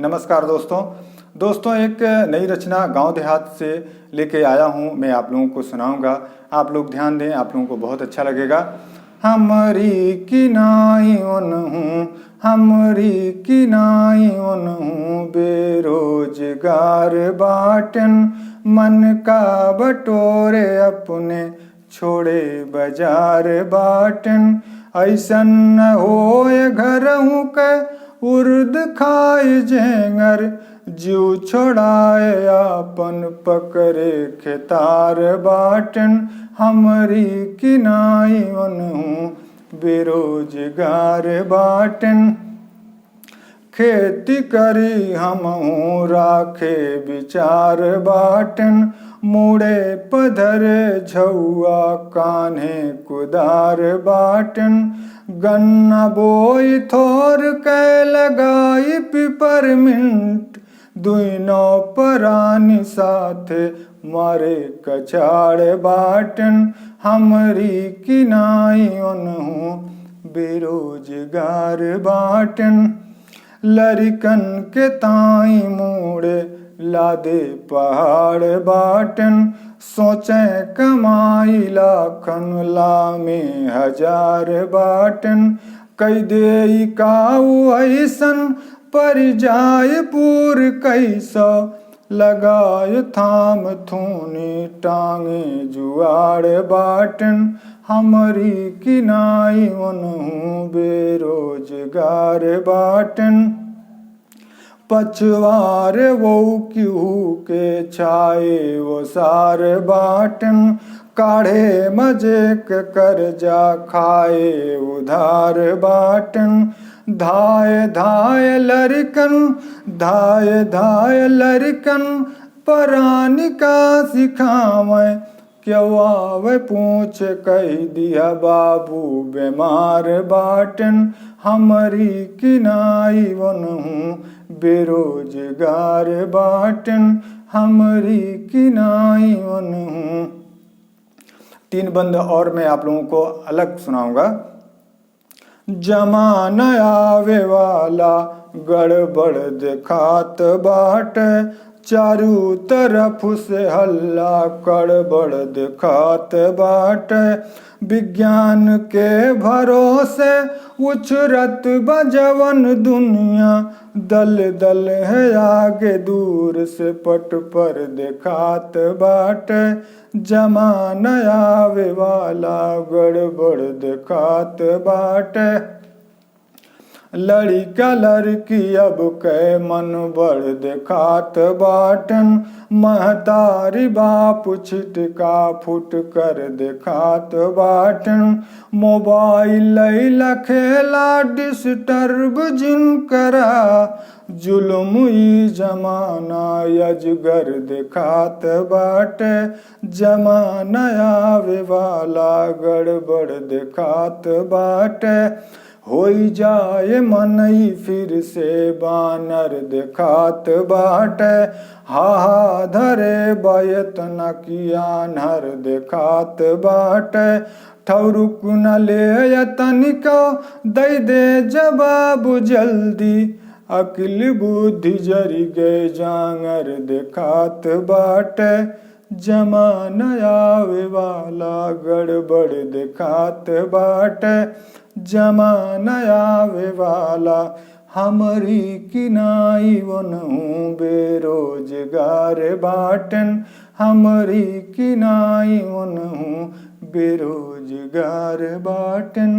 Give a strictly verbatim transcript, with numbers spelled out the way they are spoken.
नमस्कार दोस्तों। दोस्तों, एक नई रचना गांव देहात से लेके आया हूं, मैं आप लोगों को सुनाऊंगा। आप लोग ध्यान दें, आप लोगों को बहुत अच्छा लगेगा। हमरी किनाई ओनहूँ, हमरी किनाई ओनहूँ, बेरोजगार बाटन, मन का बटोरे अपने, छोड़े बाजार बाटन। ऐसन न होय घरहूँ के उर्द खाए जेंगर, जीव छोड़ाए आपन पकड़े खेतार बाटन। हमरी किनाई ओनहूँ, बेरोजगार बाटन। खेती करी हमहूँ, राखे विचार बाटन, मुड़े पधरे झउआ, कान्हे कुदार बाटन। गन्ना बोई थोर के, लगाई पिपरमिंट, दुइनो परानी साथे मारे कछाड़ बाटन। हमरी किनाई ओनहूँ, बेरोजगार बाटन। लरिकन के ताई मूड़े लादे पहाड़ बाटन, सोचे कमाई लाखन, लामे हजार बाटन। कई देई काऊ ऐसन, परि जाए पूर कई सौ, लगाए थाम थूनी, टांगे जुआड़ बाटन। हमरी किनाई ओनहूँ, बेरोजगार बाटन। पछवार वो केहू के, छाए ओसार बाटन, काढ़े मजे के कर्जा, खाए उधार बाटन। धाय धाय लरिकन, धाय धाय लरिकन, परानी का सिखावे, केहू आवे पूछ, कहि दिहा बाबू बेमार बाटन। हमरी किनाई ओनहूँ, बेरोजगार बाटन, हमरी किनाई ओनहूँ। तीन बंद और मैं आप लोगों को अलग सुनाऊंगा। जमाना आवे वाला गड़बड़ देखात बाटे, चारू तरफ से हल्ला गड़बड़ देखात बाटे। विज्ञान के भरोसे उछरत बा जवन दुनिया, दल दल है आगे, दूर से पट पर देखात बाटे। जमाना आवे वाला गड़बड़ देखात बाटे। लड़िका लड़की अब के मन बड़ देखात बाटन, महतारी बाप छिटका फुटकर देखात बाटन। मोबाइल लैला खेला डिस्टर्ब जिन करा, जुल्म ई जमाना अजगर देखात बाटे। जमाना आवे वाला गड़बड़ देखात बाटे। होई जाए मनई फिर से बानर देखात बाटे। हाहा धरे बयत न कि आन्हर देखात बाटे। ठौरुक न ले तनिको, दई दे जवाब जल्दी। अकिल बुद्धि जरि गए जांगर देखात बाटे। जमाना आवे वाला गड़बड़ देखात बाटे। जमाना आवे वाला हमरी किनाई ओनहूँ बेरोजगार बाटन। हमरी किनाई ओनहूँ बेरोजगार बाटन।